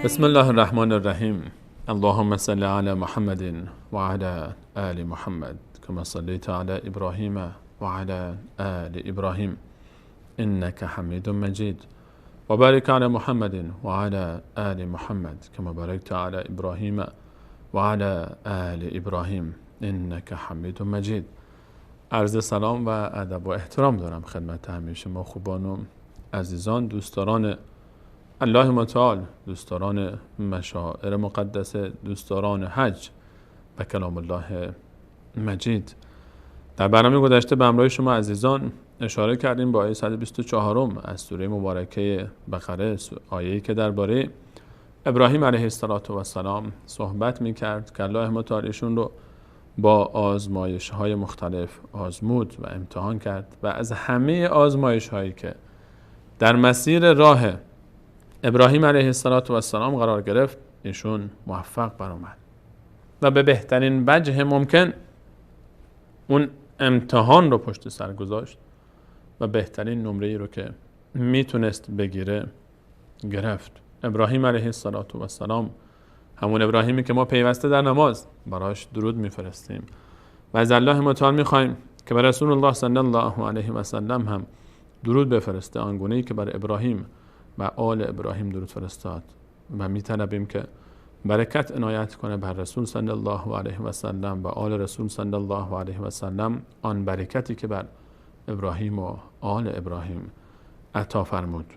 بسم الله الرحمن الرحیم. اللهم صل علی محمد و علی آل محمد كما صلیت علی ابراهیم و علی آل ابراهیم انك حمید مجید و بارک علی محمد و علی آل محمد كما بارکت علی ابراهیم و علی آل ابراهیم انك حمید مجید. عرض سلام و ادب و احترام دارم خدمت همه شما خوبان و عزیزان، دوستداران الله متعال، دوستداران مشاعر مقدس، دوستداران حج و کلام الله مجید. در برنامه گذشته به همراه شما عزیزان اشاره کردیم با آیه 124 از سوره مبارکه بقره، آیه‌ای که درباره ابراهیم علیه السلام صحبت می‌کرد که الله متعال ایشون رو با آزمایش‌های مختلف آزمود و امتحان کرد و از همه آزمایش‌هایی که در مسیر راه ابراهیم علیه السلام قرار گرفت ایشون موفق برآمد و به بهترین وجه ممکن اون امتحان رو پشت سر گذاشت و بهترین نمره‌ای رو که میتونست بگیره گرفت. ابراهیم علیه السلام، همون ابراهیمی که ما پیوسته در نماز براش درود میفرستیم و از الله متعال میخوایم که بر رسول الله صلی الله علیه و سلم هم درود بفرسته، آنگونه‌ای که بر ابراهیم و آل ابراهیم درود فرستاد، و میطلبیم که برکت عنایت کنه بر رسول صلی الله علیه و سلم و آل رسول صلی الله علیه و سلم، آن برکتی که بر ابراهیم و آل ابراهیم عطا فرمود.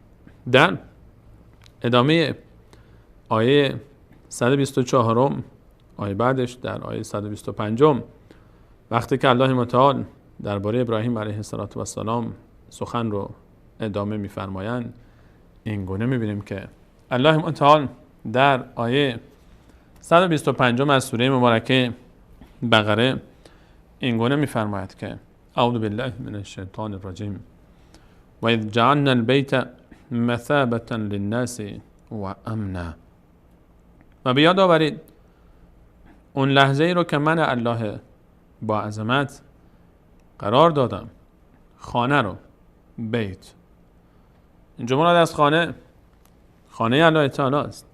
در ادامه آیه 124، آیه بعدش در آیه 125، وقتی که الله متعال درباره ابراهیم علیه السلام سخن رو ادامه می‌فرمایند، این گونه می‌بینیم که الله متعال در آیه 125 از سوره مبارکه بقره این گونه می‌فرماید که اعوذ بالله من الشیطان الرجیم و اذ جعلنا البیت مثابة للناس و امنا. و به یاد آورید اون لحظه ای رو که من الله با عظمت قرار دادم خانه رو، بیت. اینجا مراد از خانه، خانه الله تعالی است.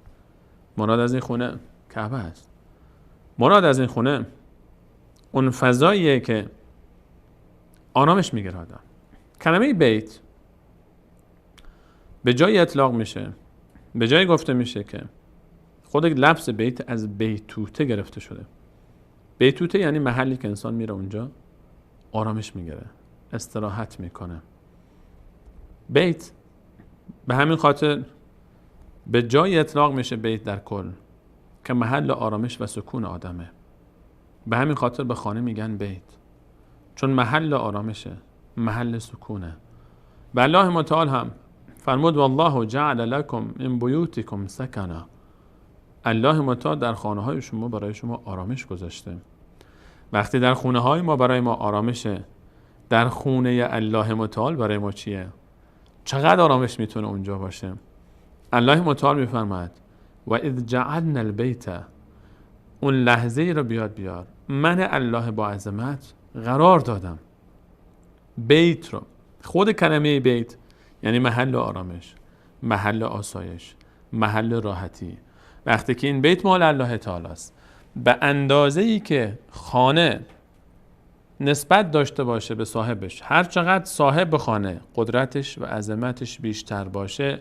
مراد از این خونه کعبه است. مراد از این خونه اون فضاییه که آرامش میگیره آدم. کلمه بیت به جای اطلاق میشه، به جای گفته میشه که خود لفظ بیت از بیتوته گرفته شده. بیتوته یعنی محلی که انسان میره اونجا آرامش میگیره، استراحت میکنه. بیت به همین خاطر به جای اطلاق میشه بیت در کل که محل آرامش و سکون آدمه. به همین خاطر به خانه میگن بیت، چون محل آرامشه، محل سکونه. و الله متعال هم فرمود والله جعل لکم من بیوتکم سکنا. الله متعال در خانه های شما برای شما آرامش گذاشته. وقتی در خونه های ما برای ما آرامشه، در خونه الله متعال برای ما چیه؟ چقدر آرامش میتونه اونجا باشه؟ الله متعال میفرماید و اذ جعلنا البیت، اون لحظه ای رو بیاد بیار، من الله با عظمت قرار دادم بیت رو. خود کلمه بیت یعنی محل آرامش، محل آسایش، محل راحتی. وقتی که این بیت مال الله تعالی است، به اندازه ای که خانه نسبت داشته باشه به صاحبش، هر چقدر صاحب خانه قدرتش و عظمتش بیشتر باشه،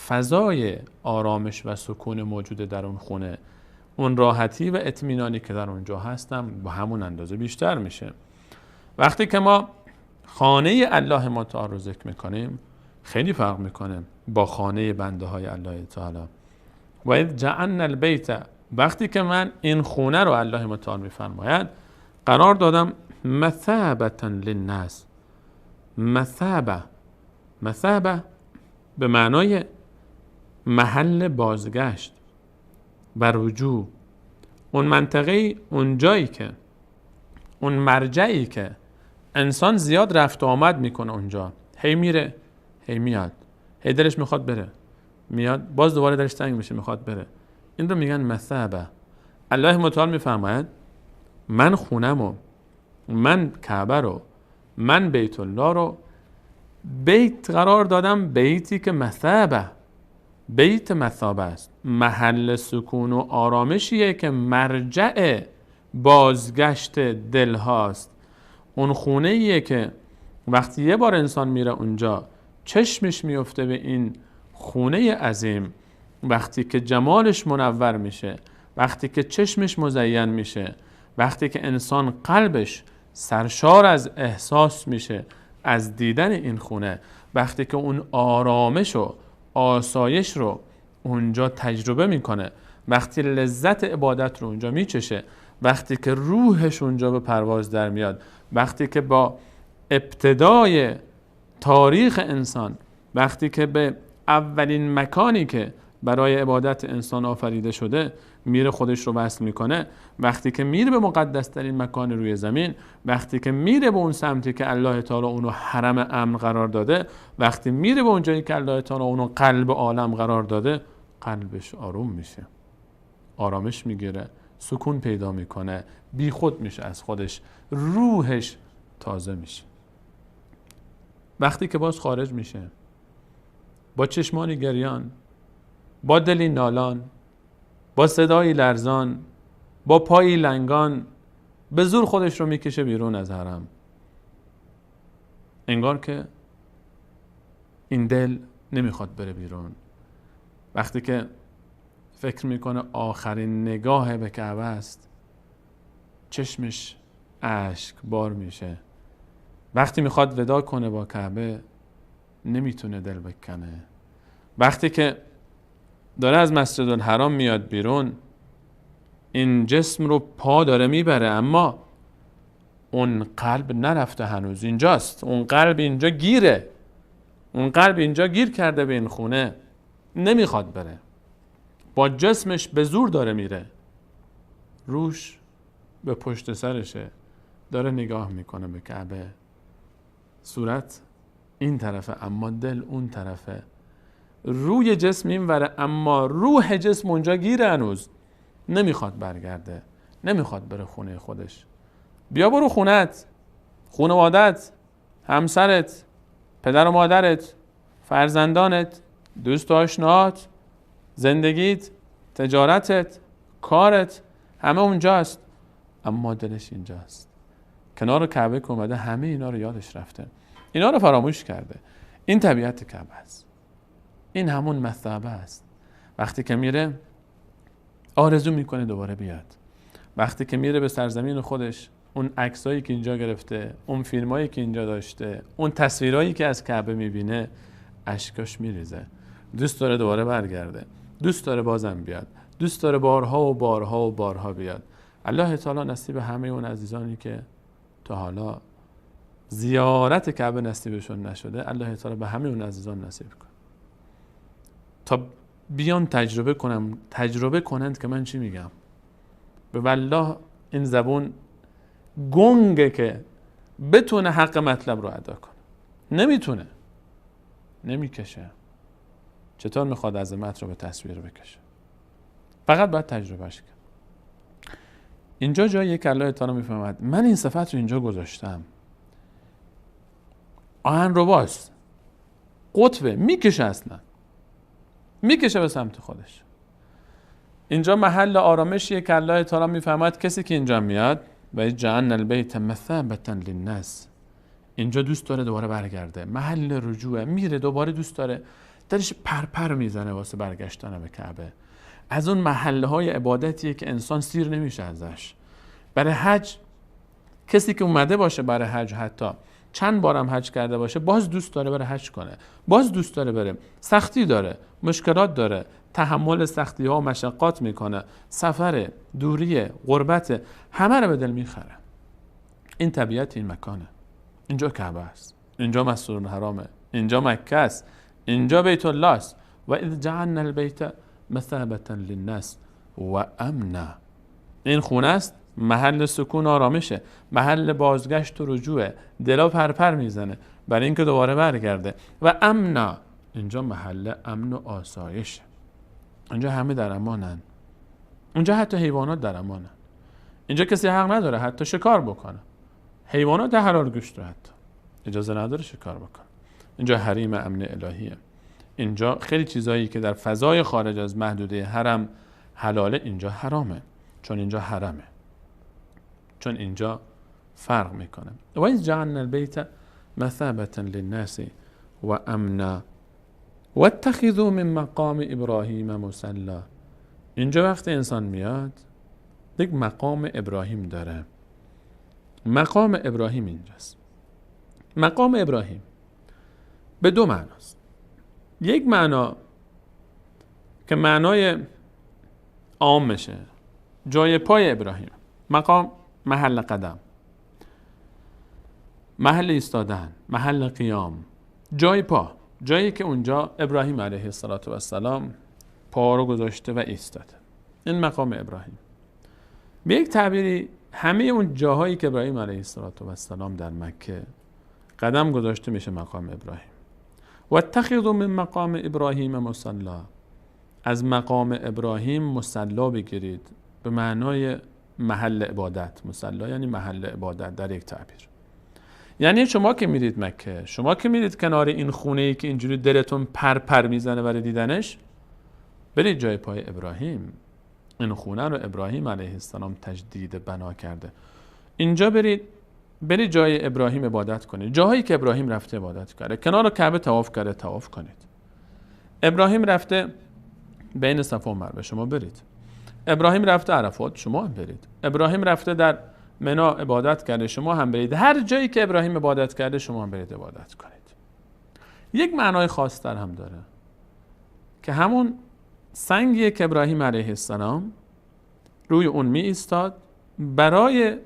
فضای آرامش و سکون موجود در اون خونه، اون راحتی و اطمینانی که در اونجا هستم با همون اندازه بیشتر میشه. وقتی که ما خانه الله متعال رو ذکر میکنیم، خیلی فرق میکنه با خانه بنده های الله تعالی. و اذ جعلنا البیت، وقتی که من این خونه رو الله متعال میفرماید قرار دادم مثابة للناس. مثابه، مثابه به معنای محل بازگشت و رجوع، اون منطقه، اون جایی که، اون مرجعی که انسان زیاد رفت و آمد میکنه اونجا، هی میره هی میاد، هی دلش میخواد بره میاد، باز دوباره دلش تنگ میشه میخواد بره. این رو میگن مثابه. الله متعال میفرماید من خونمو، من کعبه رو، من بیت الله رو بیت قرار دادم، بیتی که مثابه، بیت مثابه است، محل سکون و آرامشیه که مرجع بازگشت دل هاست. اون خونه ایه که وقتی یه بار انسان میره اونجا چشمش میفته به این خونه عظیم، وقتی که جمالش منور میشه، وقتی که چشمش مزین میشه، وقتی که انسان قلبش سرشار از احساس میشه از دیدن این خونه، وقتی که اون آرامش و آسایش رو اونجا تجربه میکنه، وقتی لذت عبادت رو اونجا میچشه، وقتی که روحش اونجا به پرواز در میاد، وقتی که با ابتدای تاریخ انسان، وقتی که به اولین مکانی که برای عبادت انسان آفریده شده میره خودش رو وصل میکنه، وقتی که میره به مقدس ترین مکان روی زمین، وقتی که میره به اون سمتی که الله تعالی اونو حرم امن قرار داده، وقتی میره به اون جایی که الله تعالی اونو قلب عالم قرار داده، قلبش آروم میشه، آرامش میگیره، سکون پیدا میکنه، بی خود میشه از خودش، روحش تازه میشه. وقتی که باز خارج میشه با چشمانی گریان، با دلی نالان، با صدایی لرزان، با پایی لنگان، به زور خودش رو میکشه بیرون از حرم. انگار که این دل نمیخواد بره بیرون. وقتی که فکر میکنه آخرین نگاه به کعبه است، چشمش اشک بار میشه. وقتی میخواد ودا کنه با کعبه، نمیتونه دل بکنه. وقتی که داره از مسجد الحرام میاد بیرون، این جسم رو پا داره میبره، اما اون قلب نرفته، هنوز اینجاست. اون قلب اینجا گیره، اون قلب اینجا گیر کرده به این خونه، نمیخواد بره. با جسمش به زور داره میره، روش به پشت سرشه، داره نگاه میکنه به کعبه، صورت این طرفه اما دل اون طرفه، روی جسم این وره اما روح جسم اونجا گیره، هنوز نمیخواد برگرده، نمیخواد بره خونه خودش. بیا برو خونت، خونوادت، همسرت، پدر و مادرت، فرزندانت، دوست و آشناهات، زندگیت، تجارتت، کارت، همه اونجاست، اما دلش اینجاست. کنار کعبه که اومده همه اینا رو یادش رفته، اینا رو فراموش کرده. این طبیعت کعبه است، این همون مثابه است. وقتی که میره آرزو میکنه دوباره بیاد. وقتی که میره به سرزمین خودش، اون عکسایی که اینجا گرفته، اون فیلمایی که اینجا داشته، اون تصویرایی که از کعبه میبینه، اشکاش میریزه. دوست داره دوباره برگرده، دوست داره بازم بیاد، دوست داره بارها و بارها و بارها بیاد. الله تعالی نصیب همه اون عزیزانی که تا حالا زیارت کعبه نصیبشون نشده، الله تعالی به همه اون عزیزان نصیب کنه تا بیان تجربه کنم، تجربه کنند که من چی میگم. به والله این زبون گنگه که بتونه حق مطلب رو ادا کنه، نمیتونه، نمیکشه. چطور میخواد عظمت رو به تصویر بکشه؟ فقط باید تجربهش کرد. اینجا جایی که الله تعالی میفهمد من این صفت رو اینجا گذاشتم، آهن رباست، قطبه، میکشه، اصلا میکشه به سمت خودش. اینجا محل آرامشیه که الله تعالی میفهمد کسی که اینجا میاد و جعلنا البیت مثابة للناس، اینجا دوست داره دوباره برگرده، محل رجوعه، میره دوباره دوست داره، دلش پرپر میزنه واسه برگشتن به کعبه. از اون محله های عبادتیه که انسان سیر نمیشه ازش. برای حج کسی که اومده باشه برای حج، حتی چند بارم حج کرده باشه، باز دوست داره بره حج کنه، باز دوست داره بره. سختی داره، مشکلات داره، تحمل سختی ها و مشقات میکنه، سفر، دوری، غربت، همه رو به دل میخره. این طبیعت این مکانه. اینجا کعبه است، اینجا مسجد الحرامه، اینجا مکه است، اینجا بیت الله است. و اذ جعلنا البیت مثابة للناس و امنا. این خونه است، محل سکون آرامشه، محل بازگشت و رجوعه، دلا پرپر میزنه برای اینکه دوباره برگرده. و امنا، اینجا محل امن و آسایشه، اینجا همه در امانن، اینجا حتی حیوانات در امانن، اینجا کسی حق نداره حتی شکار بکنه، حیوانات حلال گوشت رو حتی اجازه نداره شکار بکنه. اینجا حریم امن الهیه، اینجا خیلی چیزایی که در فضای خارج از محدوده حرم حلاله اینجا حرامه، چون اینجا حرمه، چون اینجا فرق میکنه. و اذ جعلنا البیت مثابة للناس و امنا واتخذوا من مقام ابراهیم مصلی. اینجا وقتی انسان میاد یک مقام ابراهیم داره. مقام ابراهیم اینجاست. مقام ابراهیم به دو معناست. یک معنا که معنای عام میشه، جای پای ابراهیم. مقام محل قدم، محل ایستادن، محل قیام، جای پا، جایی که اونجا ابراهیم علیه السلام پا رو گذاشته و ایستاده. این مقام ابراهیم. به یک تعبیری همه اون جاهایی که ابراهیم علیه السلام در مکه قدم گذاشته میشه مقام ابراهیم. واتخذوا من مقام ابراهیم مصلی. از مقام ابراهیم مصلی بگیرید، به معنای محل عبادت. مصلی یعنی محل عبادت در یک تعبیر. یعنی شما که میرید مکه، شما که میرید کنار این خونه ای که اینجوری دلتون پر پر میزنه برای دیدنش، برید جای پای ابراهیم. این خونه رو ابراهیم علیه السلام تجدید بنا کرده. اینجا برید جای ابراهیم عبادت کنید. جاهایی که ابراهیم رفته عبادت کرده، کنار کعبه طواف کرده، طواف کنید. ابراهیم رفته بین صفا و مروه، شما برید. ابراهیم رفته عرفات، شما هم برید. ابراهیم رفته در منا عبادت کرده، شما هم برید. هر جایی که ابراهیم عبادت کرده شما هم برید عبادت کنید. یک معنای خاص تر هم داره که همون سنگیه که ابراهیم علیه السلام روی اون می ایستاد برای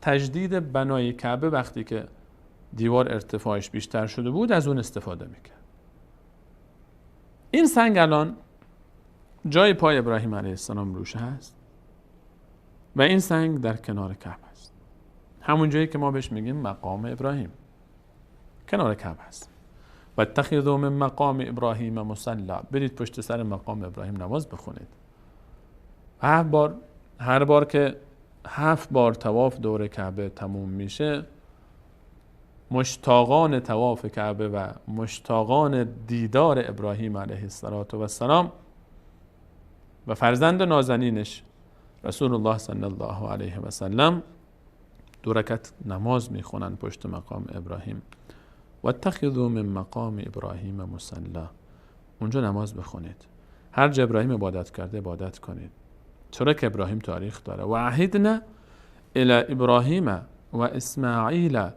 تجدید بنای کعبه. وقتی که دیوار ارتفاعش بیشتر شده بود از اون استفاده میکرد. این سنگ الان جای پای ابراهیم علیه السلام روش هست و این سنگ در کنار کعبه است. همون جایی که ما بهش میگیم مقام ابراهیم، کنار کعبه است. و اتخذوا من مقام ابراهیم مصلی. برید پشت سر مقام ابراهیم نماز بخونید. هر بار که 7 بار طواف دور کعبه تموم میشه، مشتاقان طواف کعبه و مشتاقان دیدار ابراهیم علیه السلام و فرزند نازنینش رسول الله صلی الله علیه و سلم 2 رکعت نماز میخونن پشت مقام ابراهیم. و اتخذوا من مقام ابراهیم مصلی. اونجا نماز بخونید. هر جا ابراهیم عبادت کرده عبادت کنید، چرا که ابراهیم تاریخ داره. و عهدنا الی ابراهیم و اسماعیل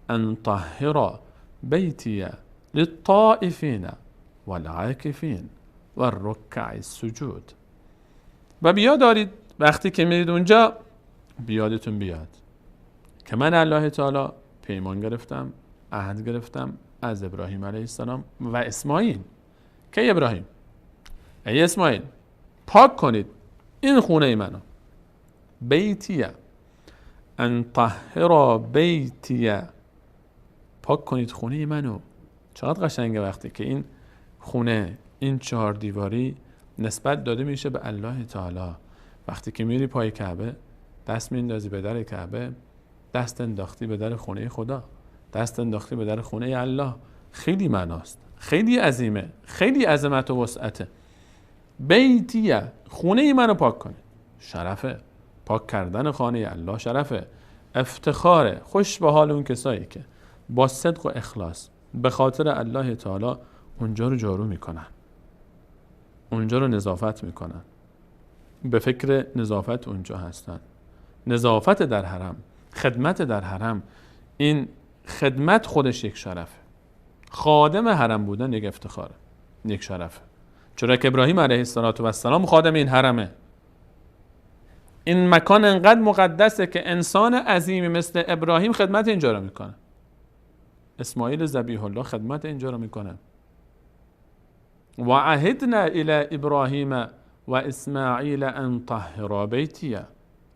ان طهرا بیتی للطائفین والعاکفین والرکع السجود. و بیاد دارید وقتی که میرید اونجا بیادتون بیاد که من الله تعالی پیمان گرفتم، عهد گرفتم از ابراهیم علیه السلام و اسماعیل که ابراهیم ای اسماعیل پاک کنید این خونه منو، بیتیه ان طهر بیتیه، پاک کنید خونه منو. چقدر قشنگه وقتی که این خونه، این 4 دیواری نسبت داده میشه به الله تعالی. وقتی که میری پای کعبه، دست میندازی به در کعبه، دست انداختی به در خونه خدا، دست انداختی به در خونه الله. خیلی معناست، خیلی عظیمه، خیلی عظمت و وسعته. بیتیه، خونه منو پاک کنه. شرفه، پاک کردن خانه الله شرفه، افتخاره. خوش به حال اون کسایی که با صدق و اخلاص به خاطر الله تعالی اونجا رو جارو میکنن، اونجا رو نظافت میکنن، به فکر نظافت اونجا هستن. نظافت در حرم، خدمت در حرم، این خدمت خودش یک شرفه. خادم حرم بودن یک افتخاره، یک شرفه. چرا که ابراهیم علیه السلام خادم این حرمه. این مکان انقدر مقدسه که انسان عظیمی مثل ابراهیم خدمت اینجا رو میکنه. اسماعیل ذبیح الله خدمت اینجا رو میکنه. و عهدنا الی ابراهیم و اسماعیل ان طهرا بیتی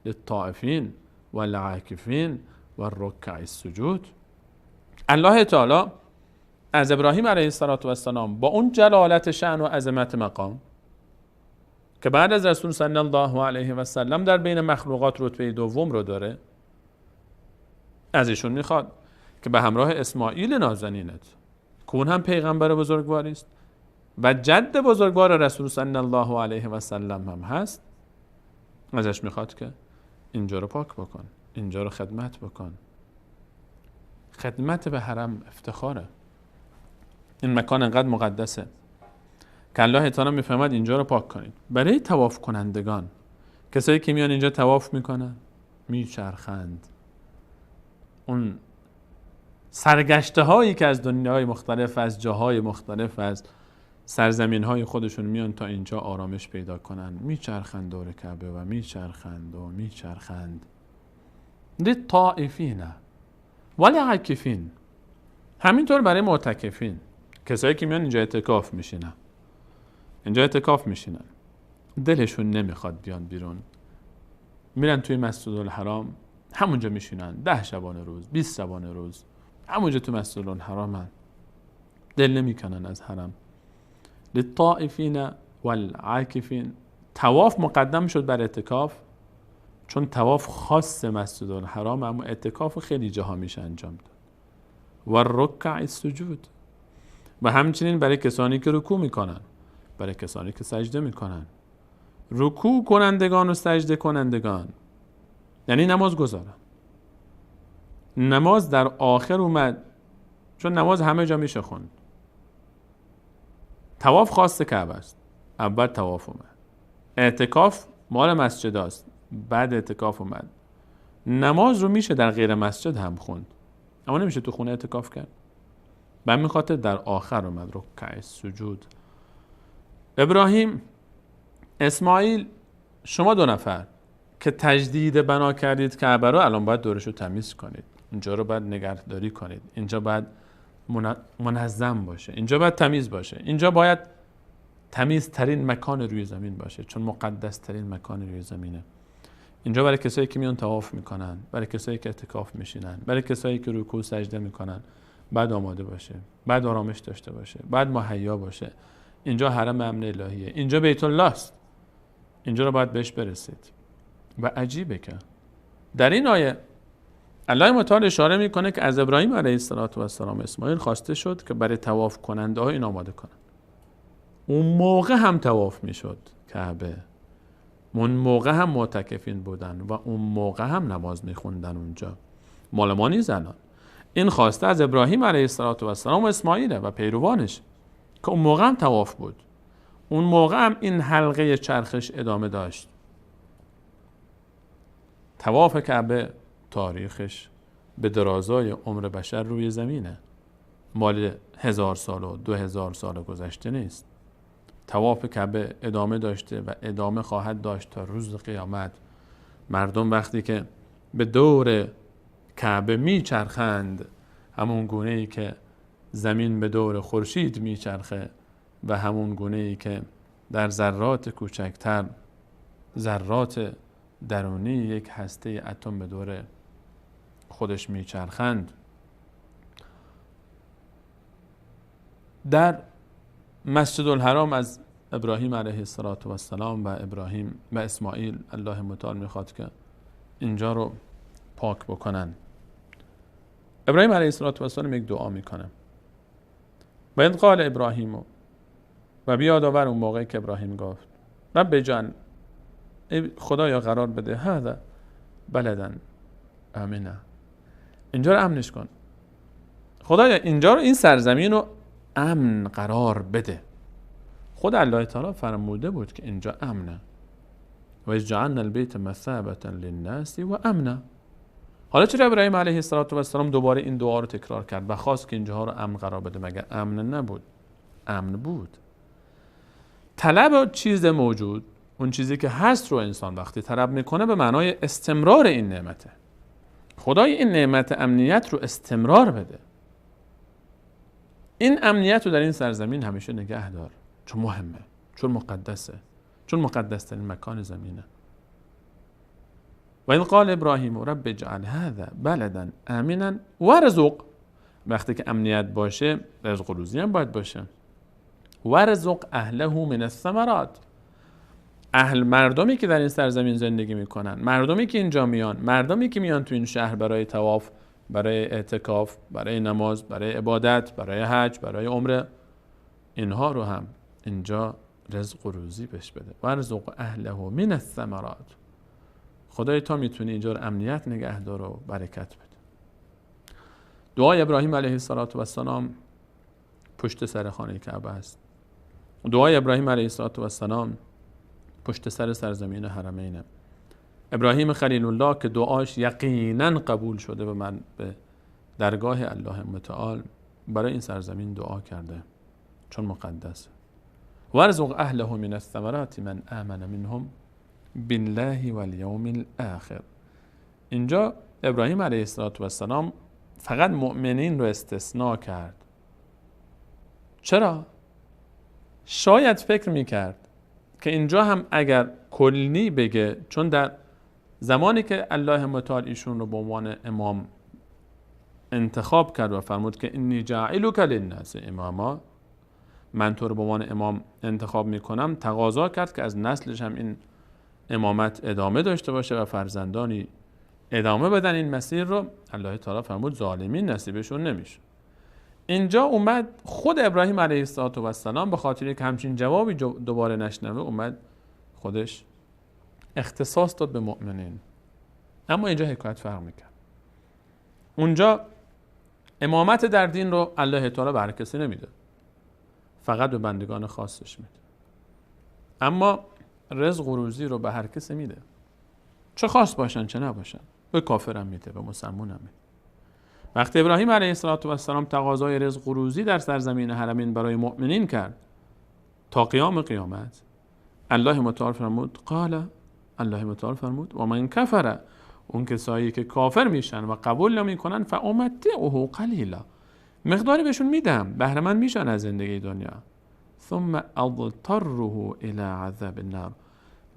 للطائفین والعاکفین والرکع السجود. الله تعالی از ابراهیم علیه السلام با اون جلالت شأن و عظمت مقام که بعد از رسول صلی الله علیه و سلم در بین مخلوقات رتبه دوم رو داره، از ایشون میخواد که به همراه اسماعیل نازنینت که اون هم پیغمبر بزرگواری است، و جد بزرگوار رسول صلی الله علیه و سلم هم هست، ازش میخواد که اینجا رو پاک بکن، اینجا رو خدمت بکن. خدمت به حرم افتخاره. این مکان انقدر مقدسه که الله تعالی میفرماد اینجا رو پاک کنید. برای طواف کنندگان، کسایی که میان اینجا طواف میکنن، میچرخند، اون سرگشته هایی که از دنیای مختلف، از جاهای مختلف، از سرزمین های خودشون میان تا اینجا آرامش پیدا کنن، میچرخند دور کعبه و میچرخند و میچرخند. للطائفین والعاکفین، همینطور برای معتکفین، کسایی که میان اینجا اعتکاف میشینن، اینجا اعتکاف میشینن، دلشون نمیخواد بیان بیرون، میرن توی مسجد الحرام، همونجا میشینن 10 شبانه روز، 20 شبانه روز، همونجا تو مسجد الحرامن، دل نمیکنن از حرم. للطائفین والعاکفین، طواف مقدم شد بر اعتکاف، چون طواف خاص مسجد الحرام، اما اعتکاف خیلی جاها میشه انجام داد. و الرکع السجود، و همچنین برای کسانی که رکوع میکنن، برای کسانی که سجده میکنن، رکوع کنندگان و سجده کنندگان، یعنی نماز گذارن. نماز در آخر اومد چون نماز همه جا میشه خوند. طواف خاص کعبه است، اول طواف اومد. اعتکاف مال مسجد است، بعد اعتکاف اومد. نماز رو میشه در غیر مسجد هم خوند، اما نمیشه تو خونه اعتکاف کرد. به همین خاطر در آخر اومد رکع سجود. ابراهیم، اسماعیل، شما دو نفر که تجدید بنا کردید کعبه رو، الان باید دورش رو تمیز کنید، اینجا رو باید نگهداری کنید، اینجا باید منظم باشه، اینجا باید تمیز باشه، اینجا باید تمیزترین مکان روی زمین باشه، چون مقدس ترین مکان روی زمینه. اینجا برای کسایی که میان طواف میکنن، برای کسایی که اعتکاف میشینن، برای کسایی که رکوع سجده میکنن، بعد آماده باشه، بعد آرامش داشته باشه، بعد مهیا باشه. اینجا حرم امن الهیه، اینجا بیت الله است، اینجا رو باید بهش برسید. و عجیبه که در این آیه الله متعال اشاره میکنه که از ابراهیم علیه السلام اسماعیل خواسته شد که برای طواف کننده ها این آماده کنن. اون موقع هم طواف میشد کعبه، اون موقع هم معتکفین بودن و اون موقع هم نماز میخوندن اونجا. مال ما نیست الان. این خواسته از ابراهیم علیه السلام و اسماعیل و پیروانش که اون موقع هم طواف بود، اون موقع هم این حلقه چرخش ادامه داشت. طواف کعبه تاریخش به درازای عمر بشر روی زمینه، مال 1000 سال و 2000 سال گذشته نیست. طواف کعبه ادامه داشته و ادامه خواهد داشت تا روز قیامت. مردم وقتی که به دور کعبه میچرخند، همون گونه ای که زمین به دور خورشید میچرخه و همون گونه ای که در ذرات کوچکتر، ذرات درونی یک هسته اتم به دور خودش میچرخند. در مسجد الحرام از ابراهیم علیه السلام و ابراهیم و اسماعیل الله متعال میخواد که اینجا رو پاک بکنن. ابراهیم علیه السلام یک دعا میکنه. و این قال ابراهیم، و بیاد آور اون موقعی که ابراهیم گفت رب جان، ای خدایا قرار بده هذا بلدن امنه، اینجا رو امنش کن خدایا، اینجا رو، این سرزمین رو امن قرار بده. خود الله تعالی فرموده بود که اینجا امنه. و جعلنا البیت مثابة للناس و امنه. حالا چرا ابراهیم علیه السلام دوباره این دعا رو تکرار کرد و خواست که اینجاها رو امن قرار بده؟ مگر امن نبود؟ امن بود. طلب چیز موجود، اون چیزی که هست رو انسان وقتی طلب میکنه به معنای استمرار این نعمته. خدای این نعمت امنیت رو استمرار بده، این امنیت رو در این سرزمین همیشه نگه دار، چون مهمه، چون مقدسه، چون مقدس ترین مکان زمینه. و این قال ابراهیم رب اجعل هذا بلدا آمنا وارزق، وقتی که امنیت باشه رزق و روزی هم باید باشه. وارزق اهله من الثمرات، اهل، مردمی که در این سرزمین زندگی میکنن، مردمی که اینجا میان، مردمی که میان تو این شهر برای طواف، برای اعتکاف، برای نماز، برای عبادت، برای حج، برای عمره، اینها رو هم اینجا رزق و روزی بهش بده. وارزق اهله من الثمرات. خدای تا میتونی اینجا رو امنیت نگه دار و برکت بده. دعای ابراهیم علیه السلام پشت سر خانه کعبه است. دعای ابراهیم علیه السلام پشت سر سرزمین حرمینه. ابراهیم خلیل الله که دعاش یقینا قبول شده به من به درگاه الله متعال، برای این سرزمین دعا کرده چون مقدسه. وارزق اهله من الثمرات من آمن منهم بالله والیوم الاخر. اینجا ابراهیم علیه السلام فقط مؤمنین رو استثناء کرد. چرا؟ شاید فکر میکرد که اینجا هم اگر کلی بگه، چون در زمانی که الله متعال ایشون رو به عنوان امام انتخاب کرد و فرمود که انی جاعلک للناس اماما، من تو رو به عنوان امام انتخاب میکنم، تقاضا کرد که از نسلش هم این امامت ادامه داشته باشه و فرزندانی ادامه بدن این مسیر رو. الله تعالی فرمود ظالمین نصیبشون نمیشه. اینجا اومد خود ابراهیم علیه السلام به خاطر که همچین جوابی دوباره نشنوه، اومد خودش اختصاص داد به مؤمنین. اما اینجا حکایت فرق میکرد. اونجا امامت در دین رو الله تعالی به هر کسی نمیده، فقط به بندگان خاصش میده. اما رزق و روزی رو به هر کسی میده، چه خاص باشن چه نباشن، به کافرم میده، به مسلمونم میده. وقتی ابراهیم علیه السلام تقاضای رزق و روزی در سرزمین حرمین برای مؤمنین کرد تا قیام قیامت، الله متعال فرمود قال، الله متعال فرمود و من کفر، اون کسایی که کافر میشن و قبول نمیکنن، فامتعه قلیلا، مقداری بهشون میدم، بهره مند میشن از زندگی دنیا، ثم اضطره الى عذاب النار،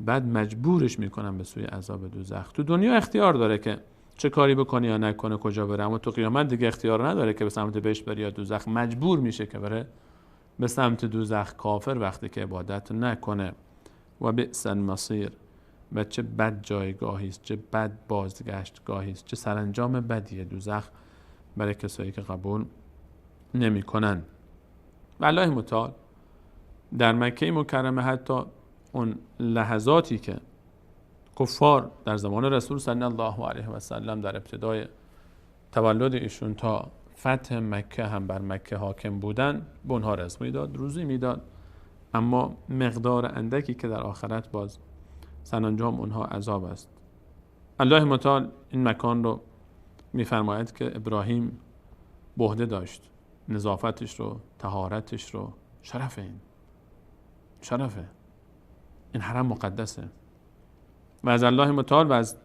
بعد مجبورش میکنم به سوی عذاب دوزخ. تو دنیا اختیار داره که چه کاری بکنه یا نکنه، کجا بره، اما تو قیامت دیگه اختیار نداره که به سمت بهشت بره یا دوزخ، مجبور میشه که بره به سمت دوزخ کافر وقتی که عبادت نکنه. و بئس المصیر، و چه بد جایگاهی است، چه بد بازگشتگاهی است، چه سرانجام بدیه دوزخ برای کسایی که قبول نمیکنن. و الله متعال در مکه مکرمه حتی اون لحظاتی که کفار در زمان رسول صلی الله علیه و سلم در ابتدای تولد ایشون تا فتح مکه هم بر مکه حاکم بودن، به اونها رزق میداد، روزی میداد، اما مقدار اندکی که در آخرت باز سرانجام اونها عذاب است. الله متعال این مکان رو میفرماید که ابراهیم عهده داشت، نظافتش رو، طهارتش رو، شرف این، شرفه این حرم مقدسه، و از الله متعال و از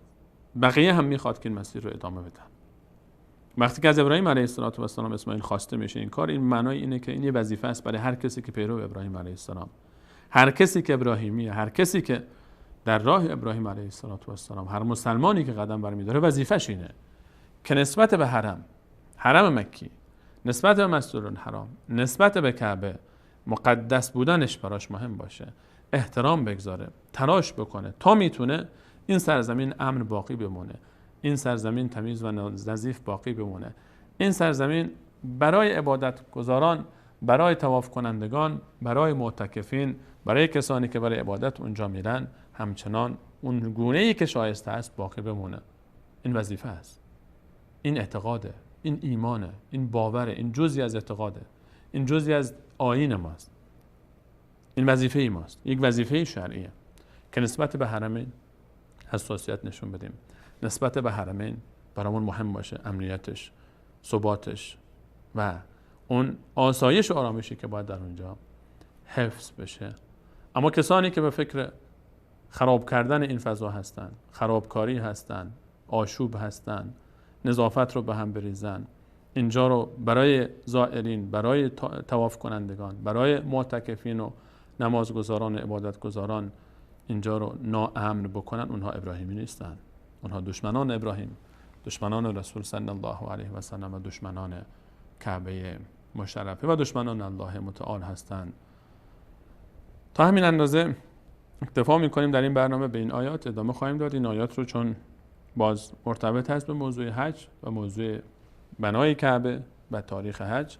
بقیه هم میخواد که این مسیر رو ادامه بدن. وقتی که از ابراهیم علیه السلام اسماعیل خواسته میشه این کار، این معنای اینه که این یه وظیفه است برای هر کسی که پیرو ابراهیم علیه السلام، هر کسی که ابراهیمیه، هر کسی که در راه ابراهیم علیه السلام، هر مسلمانی که قدم برمیداره وظیفه‌ش اینه که نسبت به حرم، حرم مکی، نسبت به مسجد الحرام، نسبت به کعبه، مقدس بودنش براش مهم باشه، احترام بگذاره، تلاش بکنه تا میتونه این سرزمین امن باقی بمونه، این سرزمین تمیز و نظیف باقی بمونه، این سرزمین برای عبادت گزاران، برای طواف کنندگان، برای معتکفین، برای کسانی که برای عبادت اونجا میرن، همچنان اون گونه‌ای که شایسته است باقی بمونه. این وظیفه است، این اعتقاده، این ایمانه، این باوره، این جزئی از اعتقاده، این جزئی از آیین ماست، این وظیفه ای ماست، یک وظیفه شرعیه که نسبت به حرمین حساسیت نشون بدیم، نسبت به حرمین برامون مهم باشه، امنیتش، ثباتش و اون آسایش و آرامشی که باید در اونجا حفظ بشه. اما کسانی که به فکر خراب کردن این فضا هستن، خرابکاری هستن، آشوب هستن، نظافت رو به هم بریزن، اینجا رو برای زائرین، برای طواف کنندگان، برای معتکفین و نمازگزاران و عبادتگزاران اینجا رو ناامن بکنن، اونها ابراهیمی نیستن، اونها دشمنان ابراهیم، دشمنان رسول صلی الله علیه و سلم و دشمنان کعبه مشرفه و دشمنان الله متعال هستند. تا همین اندازه اکتفا میکنیم در این برنامه. به این آیات ادامه خواهیم داد. این آیات رو چون باز مرتبط هست به موضوع حج و موضوع بنای کعبه و تاریخ حج،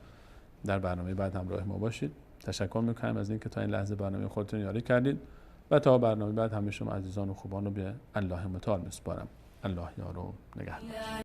در برنامه بعد همراه ما باشید. تشکر میکنم از اینکه تا این لحظه برنامه خودتون یاری کردید و تا برنامه بعد همه شما عزیزان و خوبان رو به الله متعال میسپارم. الله یار و نگهدار.